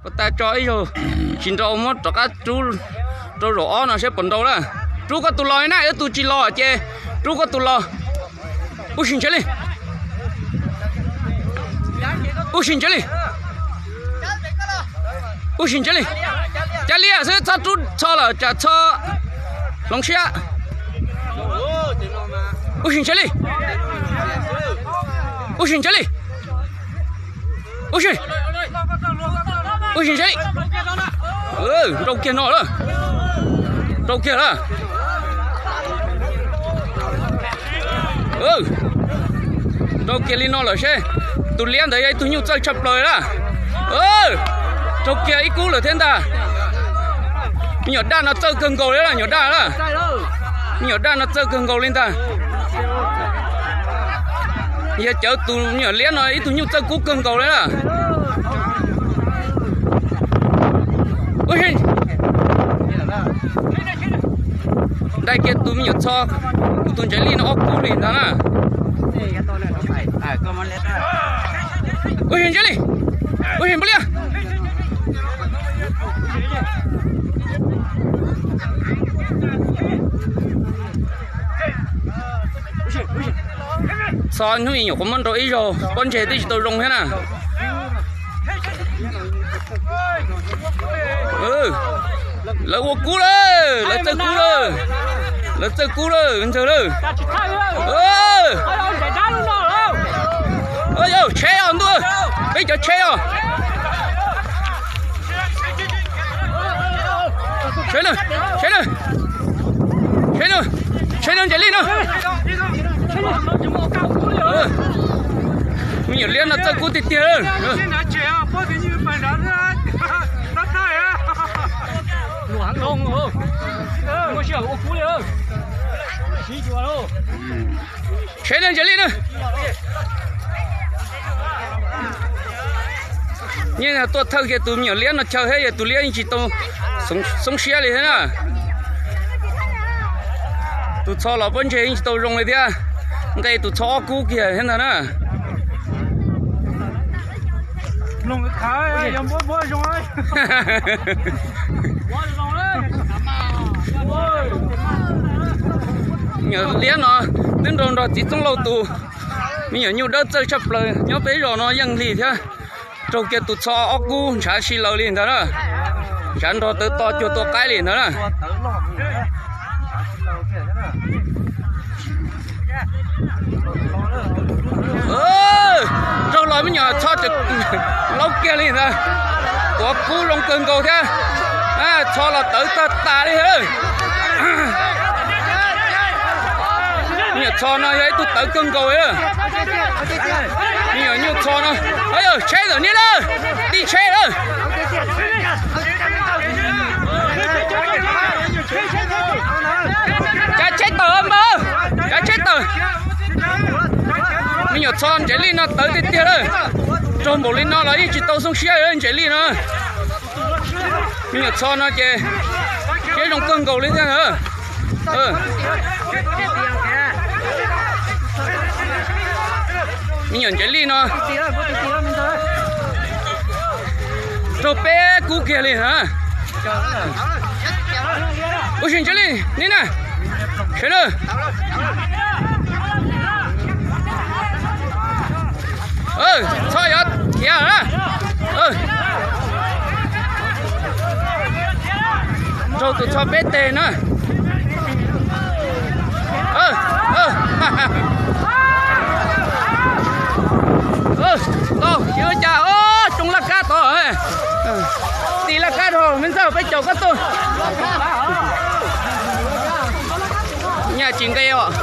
Ua tas tso ib zaug tsis nrau muab rov qab rub rau zaum ob no seb puas nrau lawm. Rub koj tus los na, wb tus tsis los ces rub koj tus los. Ua si ntsev li. Ua si ntsev li. Ua si ntsev li. Cab liaj xwb, txhob rub txho lawm tsam txho hloov siab. Ua si ntsev li. Ua si ntsev li. Ua si. Ua si ntsev li. Nrau kiag no lawm. Nrau kiag lawm. Nrau kiag li no lawm seb. Tus liab ntawd yog ib tug nyuj txawj tshaj plaws lawm. Nrau kiag ib kub lawm thiab ntag. Me nyuam daj no txawj kawg nkaus li lawm, nyuam daj lawm. Me nyuam daj no txawj kawg nkaus li ntag. Yog cawv tus me nyuam liab no ib tug nyuj txawj kub kawg nkaus li lawm. Ua si. Nrau kiag tus me nyuam txho, kuv tus ntsev lij no ob kub li ntag na. Ua si ntsev li. Ua si npaum li. Txho hnub i nyuam qhuav muab nrau ib zaug, pob ntseg twb tsis tau zoo thiab na. Lawv ua kub lawm, lawv txawj kub lawm. Lawv txawj kub lawm ntxawg lawm. Tsheb os ntuj, peb cov tsheb os. Sawv na, sawv na, sawv na, sawv na ntsev lij no. Me nyuam liab no txawj kub tiag tiag. Sawv na ntsev lij na. Yeej tuaj thawj kiag tus me nyuam liab no chaw thiab, yog tus liab yeej tsis tau xoob siab li thiab na. Tus txho los pob ntseg yeej tsis tau zoo li thiab, nqe tus txho ob kub kiag thiab ntag na. Me nyuam liab no twb nrau nrog txiv Txoob Lauj tus me nyuam nyuj dawb txawj tshaj plaws nyob peb zos no yeej li thiab. Raug kiag tus txho ob kub ntshav si laws li ntag na. Ntshav nrog tawv to cuag tua qaib li ntag na. Raug los me nyuam txho laub kiag li ntag. Tus ob kub zoo kawg nkaus thiab. Txho los tawv tag tas li. Me nyuam txho no yog ib tug tawv kawg nkaus li. Me nyuam nyuj txho no, yog tsheb ntawm niag lawm, tib tsheb lawm. Kav tsheb tawm npawg, kav tsheb tawm. Me nyuam txho ntsev lij no tawv tiag tiag lawm. Raug npaum li no los yeej tsis tau xoob siab ntsev lij no. Me nyuam txho no ces siab zoo kawg nkaus li thiab. Me nyuam ntsev lij no raug peb kub kiag li na. Ua si ntsev lij ni na. Sawv na. Txhob yuav khiav na. Raug tus txho peb teg na. Tau, tsis ua cas, tsoo laj kab tod. Tis laj kab rau me ntxawg peb caum koj tuaj. Nyaj tsis nqe os.